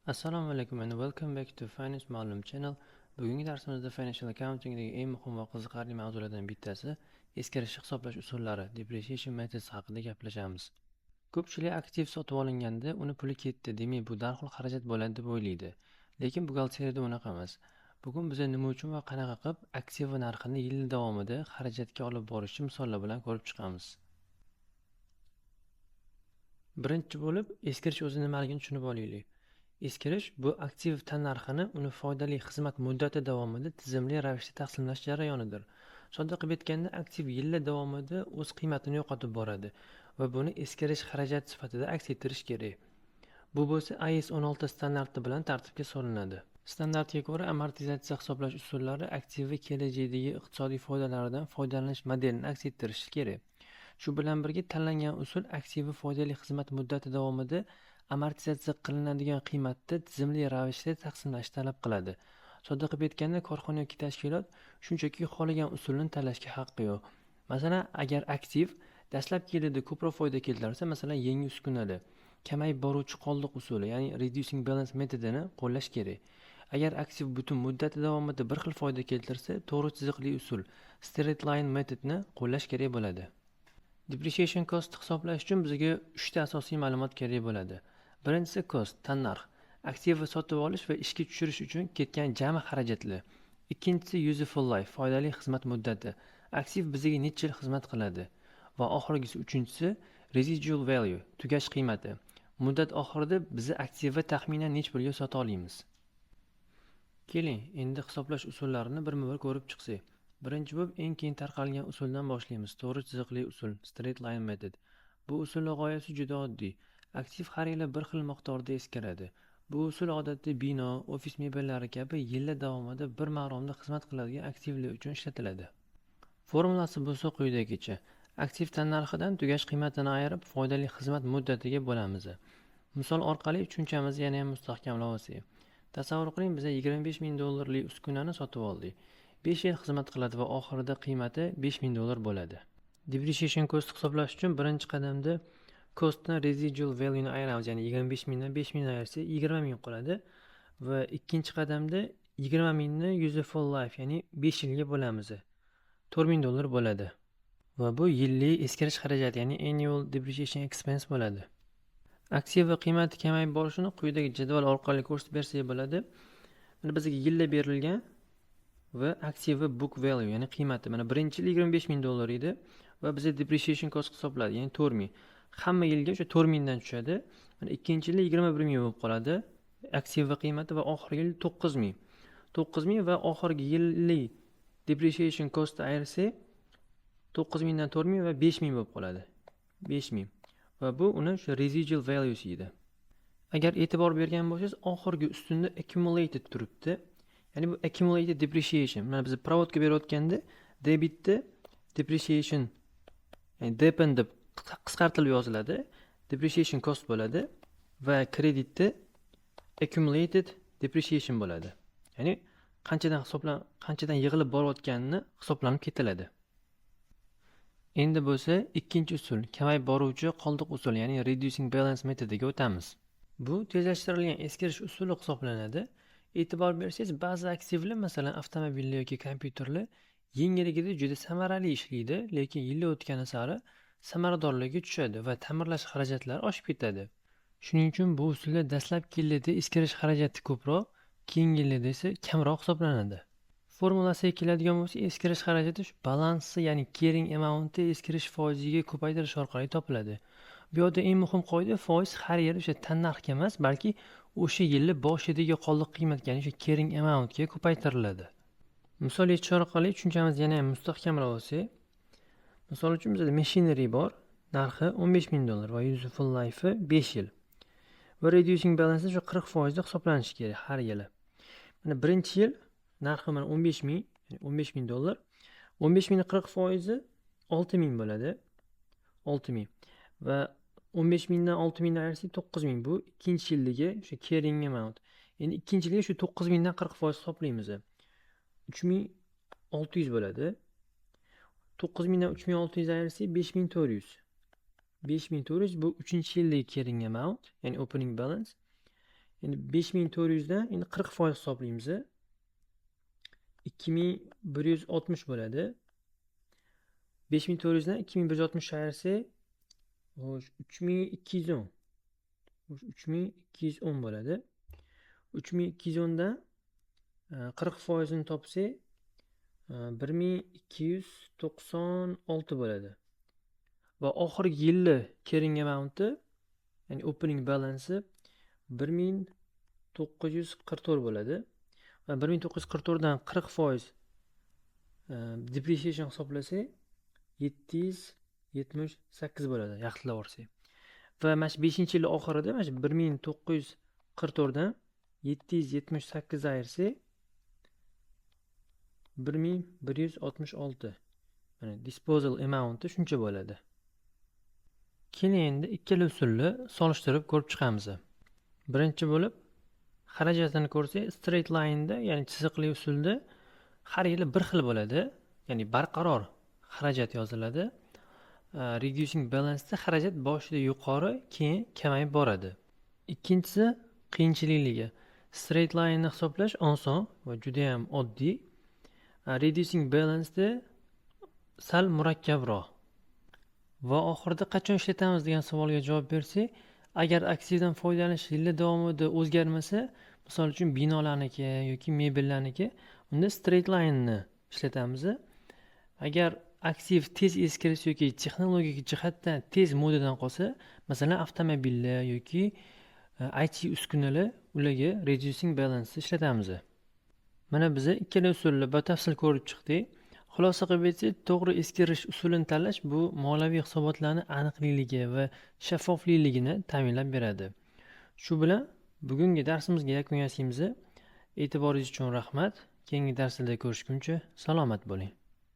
Assalomu alaykum and welcome back to Finance Ma'lum channel. Bugungi darsimizda Financial Accountingdagi eng muhim va qiziqarli mavzulardan bittasi, eskirishni hisoblash usullari, depreciation methods haqida gaplashamiz. Ko'pchilik aktiv sotib olinganda uni puli ketdi, demak, bu darhol xarajat bo'ladi deb o'ylaydi. Lekin buxgalteriyada unaqa emas. Bugun biz nima uchun va qanaqa qilib aktiv narxini yil davomida xarajatga olib borishni misollar bilan ko'rib chiqamiz. Birinchi bo'lib eskirish o'zi nimaligini tushunib olaylik. Eskirish bu aktiv tannarxini uni foydali xizmat muddati davomida tizimli ravishda taqsimlash jarayonidir. Sodda qilib aytganda, aktiv yillar davomida o'z qiymatini yo'qotib boradi va buni eskirish xarajat sifatida aks ettirish kerak. Bu bo'lsa IAS 16 standarti bilan tartibga solinadi. Standartga ko'ra, amortizatsiya hisoblash usullari aktivi kelajakdagi iqtisodiy foydalaridan foydalanish modelini aks ettirishi kerak. Shu bilan birga, tanlangan usul aktivi foydali xizmat muddati davomida amortizatsiya qilinadigan qiymatda tizimli ravishda taqsimlashni talab qiladi. Sodda qilib aytganda, korxona yoki tashkilot shunchaki xohlagan usulni tanlashga haqqi yo'q. Masalan, agar aktiv dastlabki yilida ko'proq foyda keltirsa, masalan, yangi uskunalar, kamayib boruvchi qoldiq usuli, ya'ni reducing balance metodini qo'llash kerak. Agar aktiv butun muddati davomida bir xil foyda keltirsa, to'g'ri chiziqli usul, straight line metodni qo'llash kerak bo'ladi. Depreciation cost hisoblash uchun bizga uchta asosiy ma'lumot kerak bo'ladi. Birinchisi cost, tannarx. Aktivni sotib olish va ishga tushirish uchun ketgan jami xarajatlar. Ikkinchisi useful life, foydali xizmat muddati. Aktiv bizga necha yil xizmat qiladi? Va oxirgisi, uchinchisi residual value, tugash qiymati. Muddat oxirida biz aktivni taxminan necha pulga sota olamiz? Keling, endi hisoblash usullarini birma-bir ko'rib chiqsak. Birinchi bo'lib eng keng tarqalgan usuldan boshlaymiz. To'g'ri chiziqli usul, straight line method. Bu usulning g'oyasi juda oddiy. Aktiv har yili bir xil miqdorda eskiradi. Bu usul odatda bino, ofis mebellari kabi yillar davomida bir maromda xizmat qiladigan aktivlar uchun ishlatiladi. Formulasi bo'lsa quyidagicha: aktiv tannarxidan tugash qiymatini ayirib, foydali xizmat muddatiga bo'lamiz. Misol orqali tushunchamizni yana ham mustahkamlab olsak. Tasavvur qiling, biz 25 000 dollarlik uskunani sotib oldik. 5 yil xizmat qiladi va oxirida qiymati 5000 dollar bo'ladi. Depreciation cost hisoblash uchun birinchi qadamda costdan residual value ni ayiramiz, ya'ni 25 mingdan 5 mingni ayirsak, 20 ming qoladi va ikkinchi qadamda 20 mingni useful life, ya'ni 5 yilga bo'lamiz. 4000 dollar bo'ladi. Va bu yillik eskirish xarajati, ya'ni annual depreciation expense bo'ladi. Aktiv va qiymati kamayib borishini quyidagi jadval orqali ko'rsatib bersak bo'ladi. Mana, bizga yillar berilgan va aktivi book value, ya'ni qiymati. Mana, birinchi yil 25 ming dollar edi va biza depreciation cost hisobladi, ya'ni 4 ming. Hamma yilga o'sha 4 mingdan tushadi. Mana, ikkinchi yilda 21 ming bo'lib qoladi aktivi qiymati va oxirgi yil 9 ming. 9 ming va oxirgi yillik depreciation costni ayirsak, 9 mingdan 4 ming va 5 ming bo'lib qoladi. 5 ming. Va bu uni o'sha residual values edi. Agar e'tibor bergan bo'lsangiz, oxirgi ustunda accumulated turibdi. Ya'ni bu accumulated depreciation. Mana, biz проводка berayotganda debitda depreciation, ya'ni depn deb qisqartirib yoziladi. Depreciation cost bo'ladi va kreditda accumulated depreciation bo'ladi. Ya'ni qanchadan hisoblan, qanchadan yig'ilib borayotganini hisoblanib ketiladi. Endi bo'lsa ikkinchi usul, kamayib boruvchi qoldiq usuli, ya'ni reducing balance metodiga o'tamiz. Bu tezlashtirilgan eskirish usuli hisoblanadi. E'tibor bersangiz, ba'zi aktivlar, masalan, avtomobillar yoki kompyuterlar yangiligida juda samarali ishlaydi, lekin yillar o'tgani sari samaradorligi tushadi va ta'mirlash xarajatlari oshib ketadi. Shuning uchun bu usulda dastlabki yillarda eskirish xarajati ko'proq, keyingi yillarda esa kamroq hisoblanadi. Formulasiga keladigan bo'lsak, eskirish xarajati shu balansni, ya'ni carrying amountni eskirish foiziga ko'paytirish orqali topiladi. Bu yerda eng muhim qoida: foiz har yili o'sha tannarxga emas, balki o'sha yilni boshidagi qoldiq qiymatga, ya'ni o'sha carrying amountga ko'paytiriladi. Misol yechish orqali tushunchamizni yana ham mustahkamlab olsak, misol uchun, bizada machinery bor, narxi 15 ming dollar va useful life'i 5 yil. Va reducing balance shu 40 foizda hisoblanishi kerak har yili. Mana, birinchi yil narxi mana 15 ming, ya'ni 15 ming dollar. 15 mingni 40 foizi 6 ming bo'ladi. 6 ming. Va 15 mingdan 6 mingni ayirsak, 9 ming. Bu ikkinchi yildagi o'sha carrying amount. Endi ikkinchi yilga shu 9 mingdan 40 foiz hisoblaymiz. 3600 bo'ladi. 9 mingdan 3600 ayirsak, 5400. 5400 bu uchinchi yildagi carrying amount, ya'ni opening balance. Endi 5400 dan endi 40% hisoblaymiz, 2160 bo'ladi. 5400 dan 2160 ayirsak, xo'sh, 3210. Xo'sh, 3210 bo'ladi. 3210 dan 40 foizini topsak, 1296 bo'ladi. Va oxirgi yilni carrying amount'i, ya'ni opening balansi 1944 bo'ladi. Va 1944 dan 40% depreciation hisoblasak, 778 bo'ladi, yaxshitlab yuborsak. Va mana shu beshinchi yil oxirida mana shu 1944 dan 778 ayirsak, 1166. Mana, disposal amount'i shuncha bo'ladi. Keling, endi ikkala usulni solishtirib ko'rib chiqamiz. Birinchi bo'lib xarajatini ko'rsak, straight line'da, ya'ni chiziqli usulda har yili bir xil bo'ladi, ya'ni barqaror xarajat yoziladi. Reducing balance'da xarajat boshida yuqori, keyin kamayib boradi. Ikkinchisi, qiyinchilikligi. Straight line'ni hisoblash oson va judayam oddiy. Reducing balance'da sal murakkabroq. Va oxirida qachon ishlatamiz degan savolga javob bersak, agar aktivdan foydalanish yillar davomida o'zgarmasa, misol uchun, binolarniki yoki mebellarniki, unda straight line'ni ishlatamiz. Agar aktiv tez eskirish yoki texnologik jihatdan tez modadan qolsa, masalan, avtomobillar yoki IT uskunalar, ularga reducing balance ishlatamiz. Mana, biza ikkala usulni batafsil ko'rib chiqdik. Xulosa qilib aytsak, to'g'ri eskirish usulini tanlash bu moliyaviy hisobotlarni aniqligi va shaffofligini ta'minlab beradi. Shu bilan bugungi darsimizga yakun yasaymiz. E'tiboringiz uchun rahmat. Keyingi darslarda ko'rishguncha salomat bo'ling.